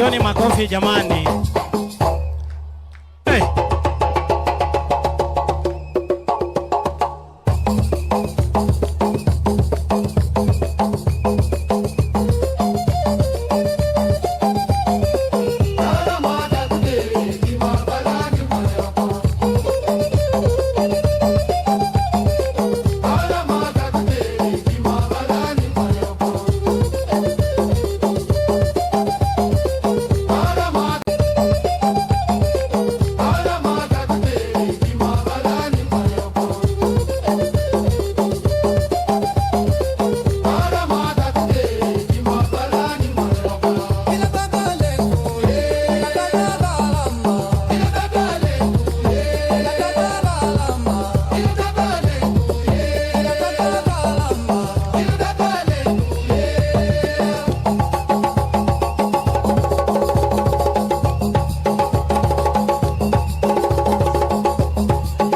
Sioni makofi, jamani. Hey.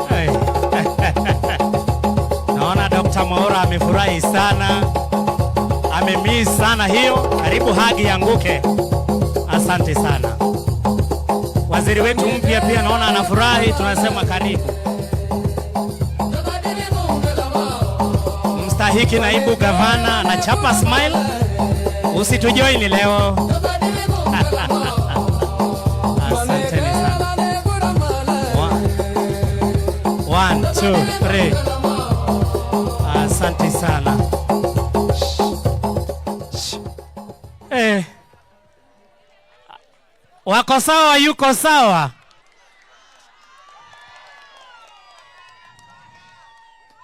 Hey. Naona Dr. Mwaura amefurahi sana, amemiss sana hiyo, karibu hug ianguke. Asante sana. Waziri wetu mpya pia naona anafurahi, tunasema karibu. Mstahiki naibu gavana anachapa smile, usitujoini leo. Asanteni sana. One, one, two, three. Asante sana. Shh. Eh. Wako sawa, yuko sawa.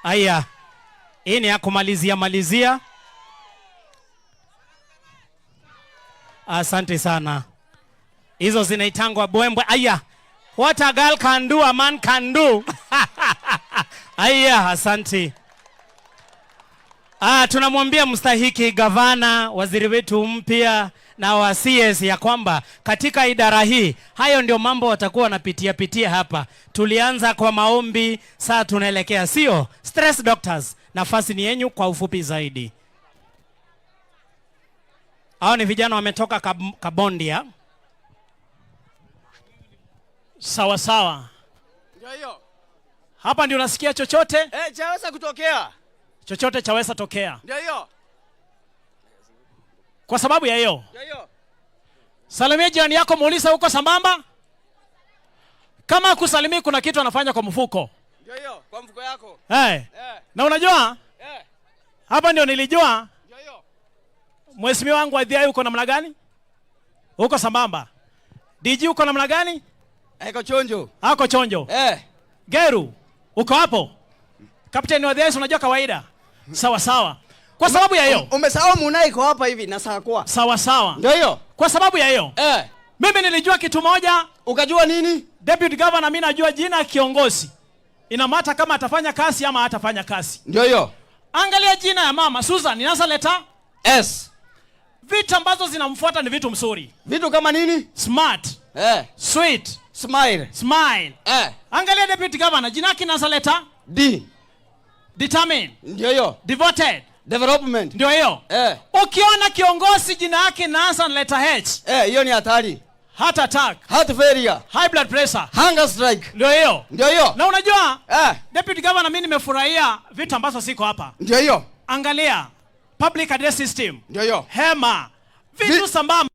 Aya, hii ni ya kumalizia malizia. Asante sana. Hizo zinaitangwa bwembwe. Aya, what a girl can do, a man can do. Aya, asante. Ah, tunamwambia mstahiki gavana, waziri wetu mpya na wa CS ya kwamba katika idara hii hayo ndio mambo watakuwa wanapitia pitia hapa. Tulianza kwa maombi, saa tunaelekea, sio stress doctors. Nafasi ni yenyu kwa ufupi zaidi. Hao ni vijana wametoka Kabondia. Sawa sawa. Ndio hiyo. Hapa ndio unasikia chochote? Eh, chaweza kutokea. Chochote chaweza tokea. Ndio hiyo. Kwa sababu ya hiyo. Ndio hiyo. Salimia jirani yako, muulize uko sambamba. Kama kusalimii kuna kitu anafanya kwa mfuko. Ndio hiyo, kwa mfuko yako. Hey. Eh. Na unajua? Eh. Hapa ndio nilijua. Ndio hiyo. Mheshimiwa wangu wa DI uko namna gani? Uko sambamba. DG uko namna gani? Ako chonjo. Ako chonjo. Eh. Geru, uko hapo? Captain wa DI unajua kawaida. Sawa sawa. Kwa sababu ya hiyo. Umesahau Muna iko hapa hivi na saa kwa. Sawa sawa. Ndio hiyo. Kwa sababu ya hiyo. Eh. Mimi nilijua kitu moja. Ukajua nini? Deputy Governor, mimi najua jina kiongozi. Ina matter kama atafanya kazi ama hatafanya kazi. Ndio hiyo. Angalia jina ya mama Susan inaanza letter S. Vitu ambazo zinamfuata ni vitu mzuri. Vitu kama nini? Smart. Eh. Sweet. Smile. Smile. Eh. Angalia Deputy Governor, jina yake inaanza letter D. Determined. Ndio hiyo. Devoted. Development. Ndio hiyo. Eh. Ukiona kiongozi jina yake inaanza na letter H. Eh, hiyo ni hatari. Heart attack. Heart failure. High blood pressure. Hunger strike. Ndio hiyo. Ndio hiyo. Na unajua? Eh. Deputy Governor, mimi nimefurahia vitu ambazo siko hapa. Ndio hiyo. Angalia public address system. Ndio hiyo. Hema. Vitu sambamba.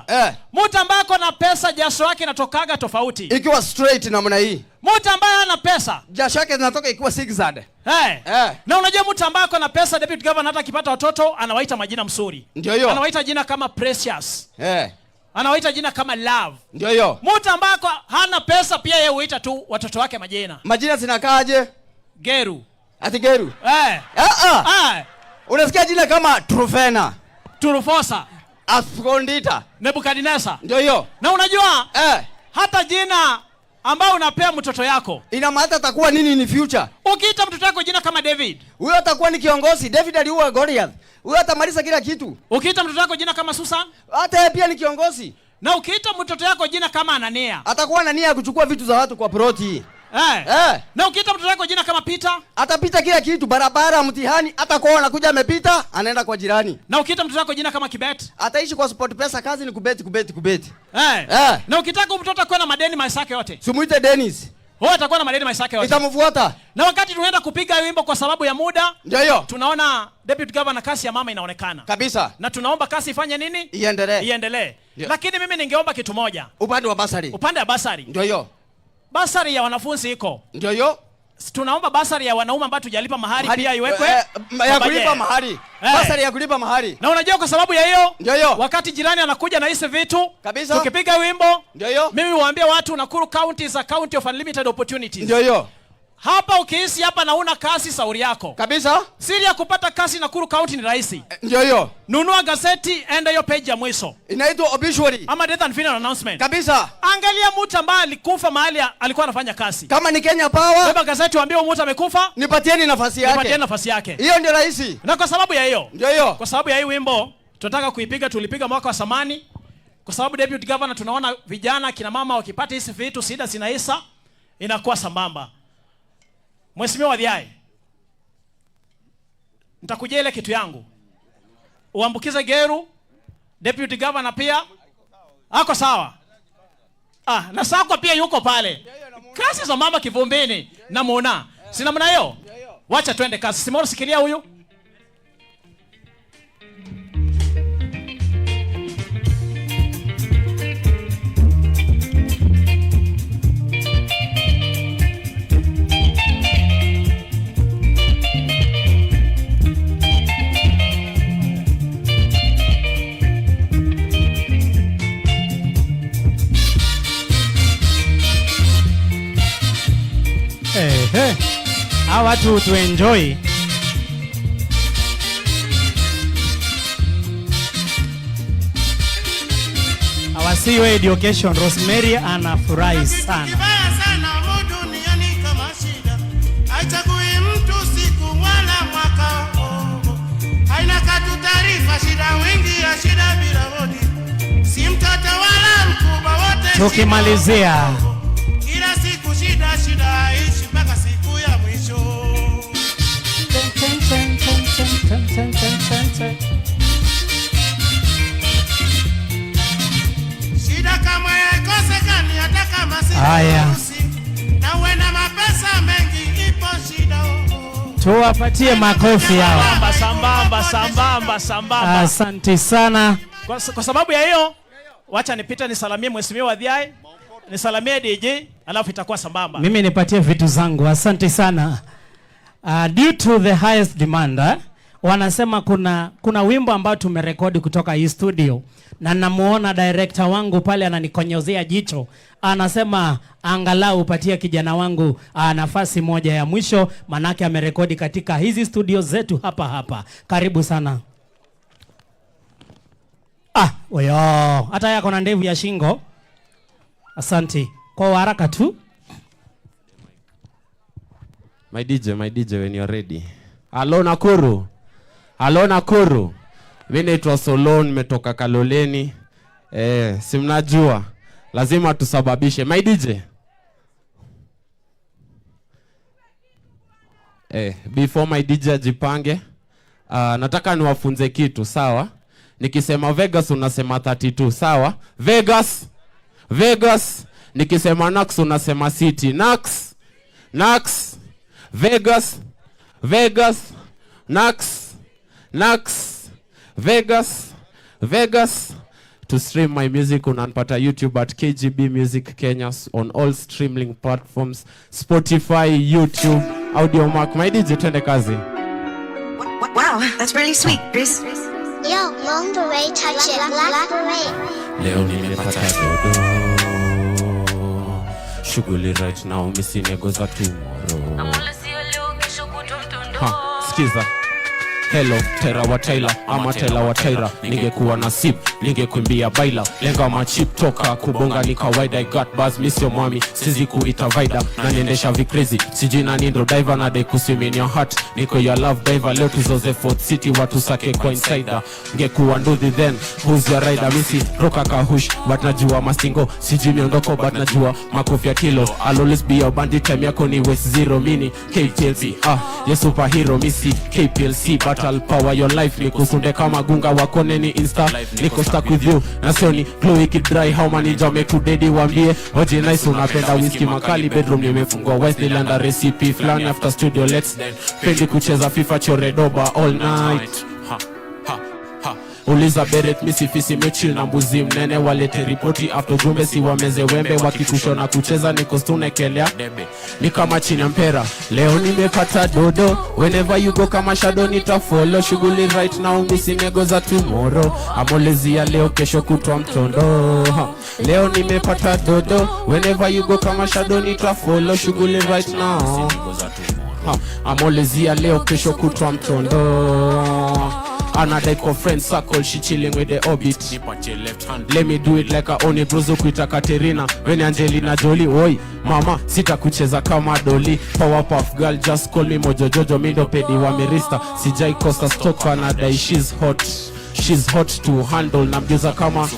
Eh. Mtu ambaye ako na pesa jasho yake inatokaga tofauti. Ikiwa straight namna hii. Mtu ambaye hana pesa jasho yake zinatoka ikiwa zigzag. Hey. Eh. Na unajua mtu ambaye ako na pesa, Deputy Governor, hata akipata watoto anawaita majina mzuri. Ndio hiyo. Anawaita jina kama Precious. Eh. Anawaita jina kama Love. Ndio hiyo. Mtu ambaye hana pesa pia yeye huita tu watoto wake majina. Majina zinakaaje? Geru. Ati Geru. Eh. Ah, ah. Eh. Unasikia jina kama Trufena. Trufosa. Afkondita. Nebukadnezar. Ndio hiyo. Na unajua? Eh. Hata jina ambao unapea mtoto yako ina maana atakuwa nini in future? Ukiita mtoto yako jina kama David, huyo atakuwa ni kiongozi. David aliua Goliath. Huyo atamaliza kila kitu. Ukiita mtoto yako jina kama Susan, hata yeye pia ni kiongozi. Na ukiita mtoto yako jina kama Anania, atakuwa na nia ya kuchukua vitu za watu kwa ploti. Eh. Eh. Na ukiita mtoto wako jina kama Peter, Atapita kila kitu, barabara, mtihani, hata kwao anakuja amepita, anaenda kwa jirani. Na ukiita mtoto wako jina kama Kibet, Ataishi kwa Sport Pesa, kazi ni kubeti, kubeti, kubeti. Eh. Eh. Na ukitaka mtoto akuwe na madeni maisha yake yote, Simuite Dennis. Wewe atakuwa na madeni maisha yake yote. Itamfuata. Na wakati tunaenda kupiga wimbo kwa sababu ya muda, Ndio hiyo. Tunaona Deputy Governor kasi ya mama inaonekana. Kabisa. Na tunaomba kasi ifanye nini? Iendelee. Iendelee. Ndio. Lakini mimi ningeomba kitu moja. Upande wa basari. Upande wa basari. Ndio hiyo. Basari ya wanafunzi iko. Ndio hiyo. Tunaomba basari ya wanaume ambao tujalipa mahari Mahari, pia iwekwe. Ya kwa kulipa budget. mahari. Basari ya kulipa mahari. Na unajua kwa sababu ya hiyo, Ndio hiyo. wakati jirani anakuja na hizi vitu, Kabisa. tukipiga wimbo, Ndio hiyo. mimi huambia watu Nakuru County is a county of unlimited opportunities. Ndio hiyo. Hapa ukihisi hapa na una kasi sauri yako. Kabisa. Siri ya kupata kasi Nakuru County ni rahisi. Ndio hiyo. Nunua gazeti, enda hiyo page ya mwisho. Inaitwa obituary. Ama death and funeral announcement. Kabisa. Angalia mtu ambaye alikufa mahali alikuwa anafanya kazi. Kama ni Kenya Power, Beba gazeti waambie huyu mtu amekufa, nipatieni nafasi yake. Nipatieni nafasi yake. Hiyo ndio rahisi. Na kwa sababu ya hiyo. Ndio hiyo. Kwa sababu ya hii wimbo tunataka kuipiga, tulipiga mwaka wa zamani. Kwa sababu Deputy Governor tunaona vijana kina mama wakipata hizi vitu shida zinaisha, inakuwa sambamba. Mheshimiwa Wathiai, nitakujia ile kitu yangu. Uambukize Geru, Deputy Governor pia ako sawa. Na Sakwa pia yuko pale. Kasi za mama kivumbini namuona. Si namna hiyo? Wacha twende kasi. Simon, sikilia huyu. Hey, hey. Hawa watu tu enjoy. Our CEO Education Rosemary anafurahi sana. Kibaya sana mu duniani kama shida. Haichagui mtu siku wala mwaka. Haina katu taarifa shida wingi ya shida bila hodi. Si mtoto wala mkubwa wote shida. Tukimalizia. Kila siku shida shida ishi mpaka siku ya mwisho. Shida kama haikosekani hata kama si Haya. harusi. Na uwe na mapesa mengi ipo shida. Tuwapatie makofi yao. Sambamba, sambamba, sambamba, sambamba. Asante sana. Kwa sababu ya hiyo, wacha nipite nisalamie Mheshimiwa Wathiai, nisalamie DJ, alafu itakuwa sambamba. Mimi nipatie vitu zangu. Asante sana. Due to the highest demand, wanasema kuna wimbo ambao tumerekodi kutoka hii studio na namuona director wangu pale ananikonyozea jicho. Anasema angalau upatie kijana wangu nafasi moja ya mwisho, manake amerekodi katika hizi studio zetu hapa hapa. Karibu sana. Oyo, hata yako na ndevu ya shingo. Asante. Kwa haraka tu. My DJ, my DJ, when you're ready. Hello Nakuru. Hello Nakuru. Mimi naitwa Solon, nimetoka Kaloleni. Si mnajua. Lazima tusababishe. My DJ. Before my DJ ajipange, nataka niwafunze kitu, sawa? Nikisema Vegas unasema 32, sawa? Vegas. Vegas. Nikisema Nax unasema City. Nax. Nax. Vegas. Vegas. Nax. Nax. Vegas. Vegas. To stream my music unanipata YouTube at KGB Music Kenya on all streaming platforms, Spotify, YouTube, Audiomack. My DJ, twende kazi. Wow, that's really sweet, Chris. Yo, long beret, touch it, black beret. Leo nimepata dodo. Shughuli right now, misi nego za tomorrow. Ha, sikiza. Hello, Tera wa Taylor, ama Taylor wa Taylor. Ningekuwa na sip, Ningekuimbia baila lenga machip toka kubonga ni kawaida. I got buzz, mi sio mwami, sizi kuita vaida na niendesha vicrazy, sijui nani ndo diver na dai kuswim in your heart, niko your love diver. Leo tuzoze Fort City, watu sake kwa insider. Ngekuwa nduthi then who's your rider? Misi roka kahush but najua mastingo, sijui miondoko but najua makofi ya kilo. I'll always be your bandit, time yako ni waste zero. Mini KPLC, ah yes, superhero. Misi KPLC but I'll power your life, nikusunde kama gunga wakone ni insta, niko stuck with you na sioni glow ikidry. How many jame kudedi wambie oje nice, unapenda whisky makali, bedroom nimefungwa wise, nilianda recipe flani after studio. Let's pendi kucheza FIFA, chore doba all night. Ha, ha, ha. Uliza Beret, misifisi mechill na mbuzi mnene, walete ripoti after jumbe si wameze wembe, wakikushona kucheza niko stunekelea ni kama chini ya mpera. Leo nimepata dodo, whenever you go kama shadow nitafollow, shughuli right now misinego za tomorrow, amolezi ya leo kesho kutwa mtondo. Ha. Leo nimepata dodo, whenever you go kama shadow nitafollow, shughuli right now. Ha. Amolezi ya leo kesho kutwa mtondo. Anadai kwa friend circle, she chilling with the orbit. Let me do it like I own it. Bruzo kuita Katerina, weni Angelina Jolie. Oi mama, sitakucheza kama doli. Powerpuff Girl, just call me Mojojojo. Mindo pedi wa mirista, sijai kosa stock. Anadai she's hot, she's hot to handle, namgeuza kama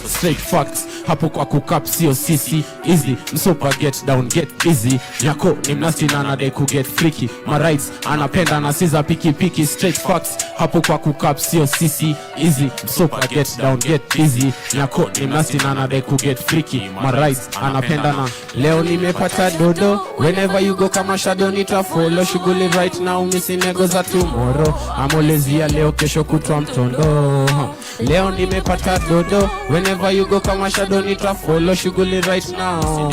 straight facts hapo kwa kukap, sio sisi easy msupa, get down, get busy. Nyako ni mnasti na anadai ku get freaky, my rights anapenda na siza piki piki. Straight facts hapo kwa kukap, sio sisi easy msupa, get down, get busy. Nyako ni mnasti na anadai ku get freaky, my rights anapenda na. Leo nimepata dodo, whenever you go kama shadow nitafollow, shughuli right now misinego za tomorrow, amolezia leo kesho kutwa mtondo. Leo nimepata dodo, whenever you go kama shadow nitafollow, shughuli right now.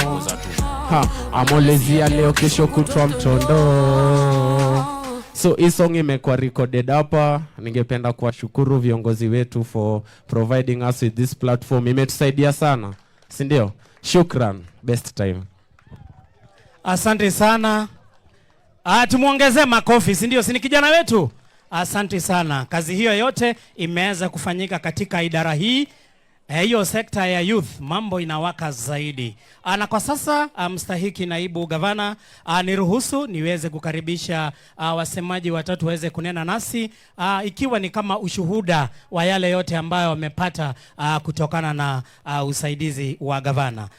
Ha, amolezia leo kesho kutwa mtondo. So hii song imekuwa recorded hapa. Ningependa kuwashukuru viongozi wetu for providing us with this platform, imetusaidia sana, si ndio? Shukran, best time. Asante sana. Ah, tumuongezee makofi, si ndio? Si ni kijana wetu? Asante sana. Kazi hiyo yote imeweza kufanyika katika idara hii, hiyo sekta ya youth, mambo inawaka zaidi. Na kwa sasa, mstahiki naibu gavana, niruhusu niweze kukaribisha wasemaji watatu waweze kunena nasi, ikiwa ni kama ushuhuda wa yale yote ambayo wamepata kutokana na usaidizi wa gavana.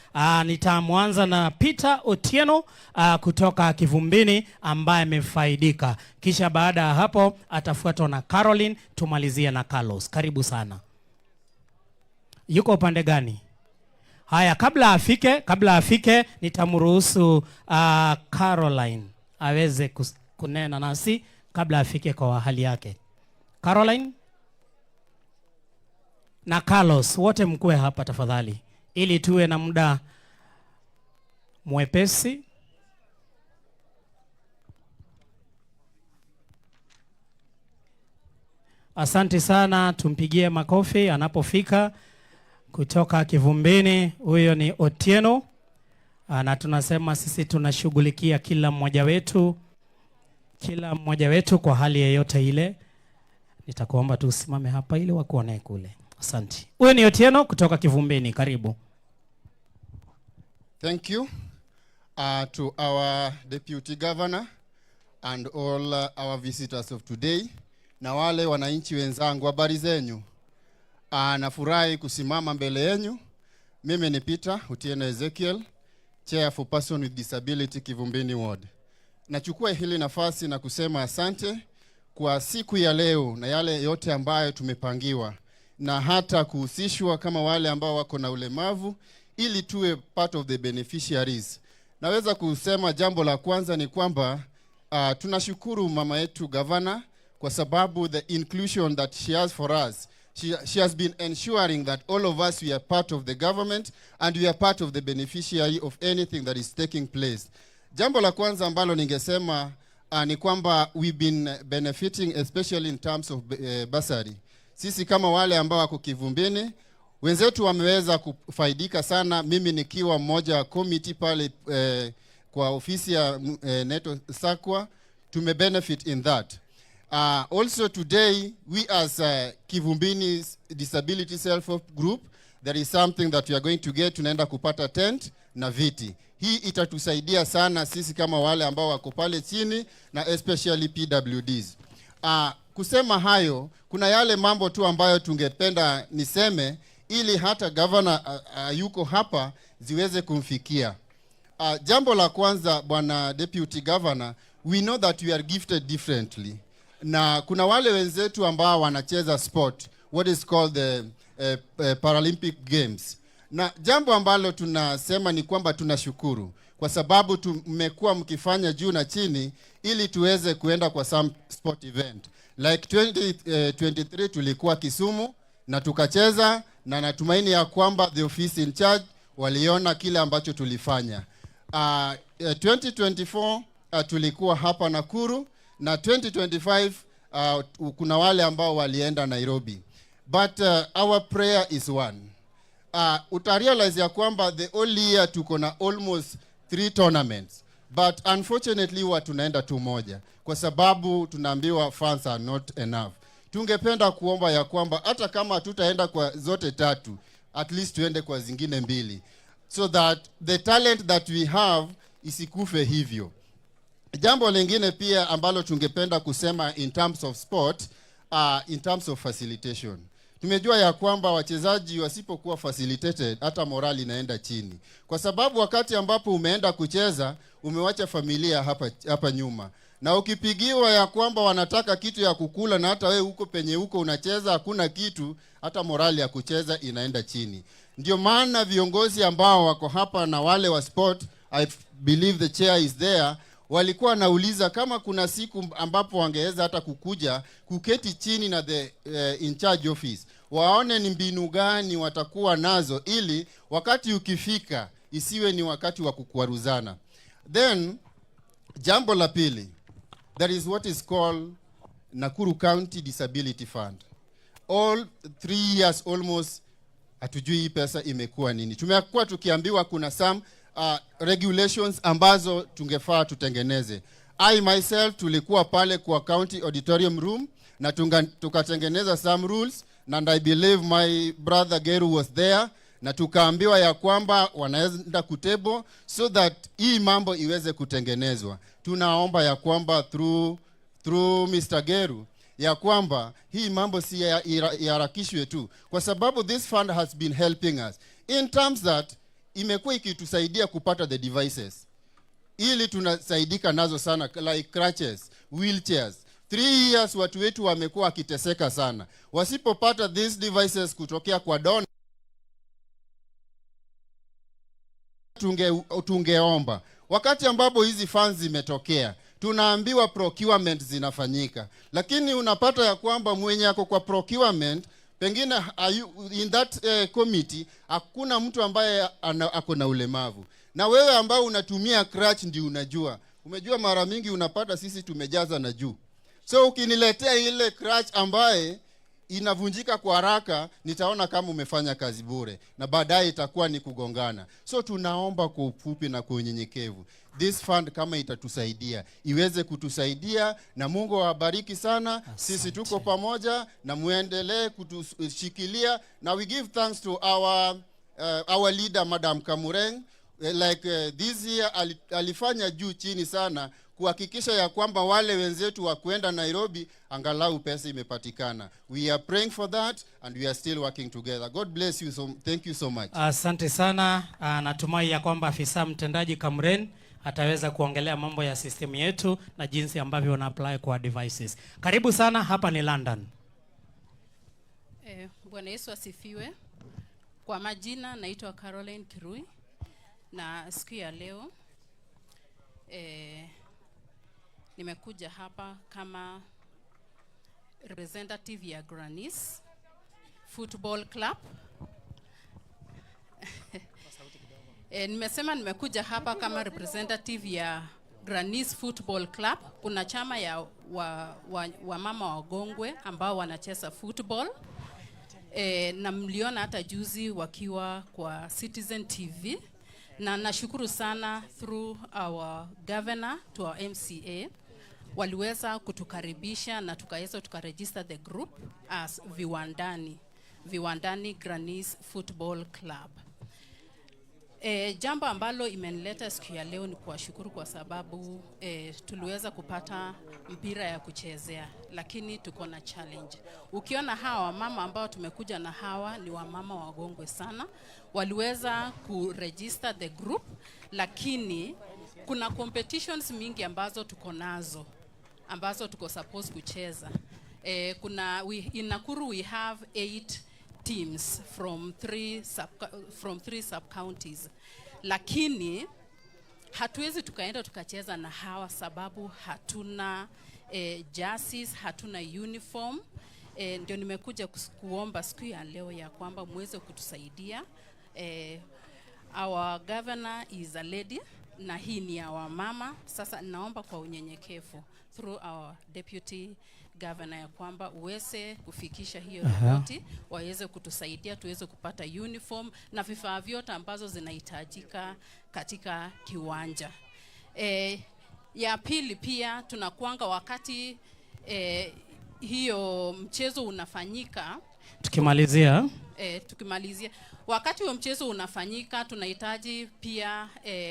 Nitamwanza na Peter Otieno kutoka Kivumbini ambaye amefaidika. Kisha baada ya hapo atafuatwa na Caroline, tumalizie na Carlos. Karibu sana. Yuko upande gani? Haya, kabla afike nitamruhusu Caroline aweze kunena nasi kabla afike kwa hali yake. Caroline na Carlos wote mkuwe hapa tafadhali, ili tuwe na muda mwepesi. Asante sana, tumpigie makofi anapofika kutoka Kivumbini. Huyo ni Otieno, na tunasema sisi tunashughulikia kila mmoja wetu, kila mmoja wetu kwa hali yeyote ile. Nitakuomba tu usimame hapa ili wakuone kule. Asante. Huyo ni Otieno kutoka Kivumbini, karibu. Thank you to our Deputy Governor and all our visitors of today na wale wananchi wenzangu, habari zenyu? Nafurahi kusimama mbele yenu. Mimi ni Peter Otieno Ezekiel, Chair for Person with Disability Kivumbini Ward. Nachukua hili nafasi na kusema asante kwa siku ya leo na yale yote ambayo tumepangiwa na hata kuhusishwa kama wale ambao wako na ulemavu ili tuwe part of the beneficiaries. Naweza kusema jambo la kwanza ni kwamba tunashukuru mama yetu gavana kwa sababu the inclusion that she has for us. She has been ensuring that all of us, we are part of the government and we are part of the beneficiary of anything that is taking place. Jambo la kwanza ambalo ningesema ni kwamba we've been benefiting, especially in terms of bursary. Sisi kama wale ambao wako Kivumbini, wenzetu wameweza kufaidika sana, mimi nikiwa mmoja wa committee pale kwa ofisi ya Neto Sakwa, tumebenefit in that. Also today, we as Kivumbini Disability Self-Help Group, there is something that we are going to get. Tunaenda kupata tent na viti. Hii itatusaidia sana sisi kama wale ambao wako pale chini na especially PWDs. Kusema hayo, kuna yale mambo tu ambayo tungependa niseme ili hata governor yuko hapa ziweze kumfikia. Jambo la kwanza, Bwana Deputy Governor, we know that we are gifted differently. Na kuna wale wenzetu ambao wanacheza sport, what is called the Paralympic Games. Na jambo ambalo tunasema ni kwamba tunashukuru kwa sababu tumekuwa mkifanya juu na chini ili tuweze kuenda kwa some sport event. Like 2023 tulikuwa Kisumu na tukacheza, na natumaini ya kwamba the office in charge waliona kile ambacho tulifanya. 2024 tulikuwa hapa Nakuru na 2025 kuna wale ambao walienda Nairobi. But our prayer is one. Utarealize ya kwamba the only year tuko na almost three tournaments, but unfortunately huwa tunaenda tu moja kwa sababu tunaambiwa funds are not enough. Tungependa kuomba ya kwamba hata kama tutaenda kwa zote tatu, at least tuende kwa zingine mbili so that the talent that we have isikufe hivyo. Jambo lingine pia ambalo tungependa kusema in terms of sport, in terms of facilitation. Tumejua ya kwamba wachezaji wasipokuwa facilitated, hata morali inaenda chini, kwa sababu wakati ambapo umeenda kucheza umewacha familia hapa, hapa nyuma, na ukipigiwa ya kwamba wanataka kitu ya kukula, na hata wewe huko penye huko unacheza hakuna kitu, hata morali ya kucheza inaenda chini. Ndio maana viongozi ambao wako hapa na wale wa sport, I believe the chair is there, walikuwa wanauliza kama kuna siku ambapo wangeweza hata kukuja kuketi chini na the in charge office, waone ni mbinu gani watakuwa nazo ili wakati ukifika isiwe ni wakati wa kukwaruzana. Then jambo la pili, there is what is called Nakuru County Disability Fund. All 3 years almost hatujui hii pesa imekuwa nini. Tumekuwa tukiambiwa kuna some regulations ambazo tungefaa tutengeneze. I myself tulikuwa pale kwa county auditorium room na tukatengeneza some rules, and I believe my brother Geru was there, na tukaambiwa ya kwamba wanaenda kutable so that hii mambo iweze kutengenezwa. Tunaomba ya kwamba through Mr. Geru ya kwamba hii mambo si iharakishwe tu, kwa sababu this fund has been helping us in terms that imekuwa ikitusaidia kupata the devices ili tunasaidika nazo sana, like crutches, wheelchairs. 3 years watu wetu wamekuwa wakiteseka sana wasipopata these devices kutokea kwa donor. Tungeomba wakati ambapo hizi funds zimetokea, tunaambiwa procurement zinafanyika, lakini unapata ya kwamba mwenye ako kwa procurement pengine in that committee hakuna mtu ambaye ako na ulemavu, na wewe ambao unatumia crutch ndio unajua. Umejua mara mingi unapata sisi tumejaza na juu, so ukiniletea ile crutch ambaye inavunjika kwa haraka, nitaona kama umefanya kazi bure, na baadaye itakuwa ni kugongana. So tunaomba kwa ufupi na kwa unyenyekevu, this fund kama itatusaidia iweze kutusaidia, na Mungu awabariki sana. Sisi tuko pamoja na muendelee kutushikilia, na we give thanks to our leader, Madam Kamureng. Like this year alifanya juu chini sana kuhakikisha ya kwamba wale wenzetu wa kuenda Nairobi angalau pesa imepatikana. We are praying for that and we are still working together. God bless you. So, thank you so much. Asante sana. Natumai ya kwamba afisa mtendaji Kamren ataweza kuongelea mambo ya system yetu na jinsi ambavyo wana apply kwa devices. Karibu sana, hapa ni London. Bwana Yesu asifiwe. Kwa majina naitwa Caroline Kirui, na siku ya leo nimekuja hapa kama representative ya Granis Football Club. Nimesema nimekuja hapa kama representative ya Granis Football Club. Kuna chama ya wa mama wagongwe ambao wanacheza football. Na mliona hata juzi wakiwa kwa Citizen TV, na nashukuru sana through our governor to our MCA. Waliweza kutukaribisha na tukaweza tukaregister the group as Viwandani Grannies Football Club. Jambo ambalo imenileta siku ya leo ni kuwashukuru kwa sababu tuliweza kupata mpira ya kuchezea, lakini tuko na challenge. Ukiona hawa wamama ambao tumekuja na hawa ni wamama wagongwe sana, waliweza kuregister the group, lakini kuna competitions mingi ambazo tuko nazo ambazo tuko supposed kucheza. In Nakuru we have eight teams from three sub counties, lakini hatuwezi tukaenda tukacheza na hawa sababu hatuna jerseys, hatuna uniform. Ndio nimekuja kuomba siku ya leo ya kwamba muweze kutusaidia. Our governor is a lady na hii ni ya wamama. Sasa naomba kwa unyenyekevu through our deputy governor ya kwamba uweze kufikisha hiyo ripoti, waweze kutusaidia tuweze kupata uniform na vifaa vyote ambazo zinahitajika katika kiwanja. Ya pili pia tunakuanga wakati hiyo mchezo unafanyika. Tukimalizia. Tukimalizia, wakati huo mchezo unafanyika tunahitaji pia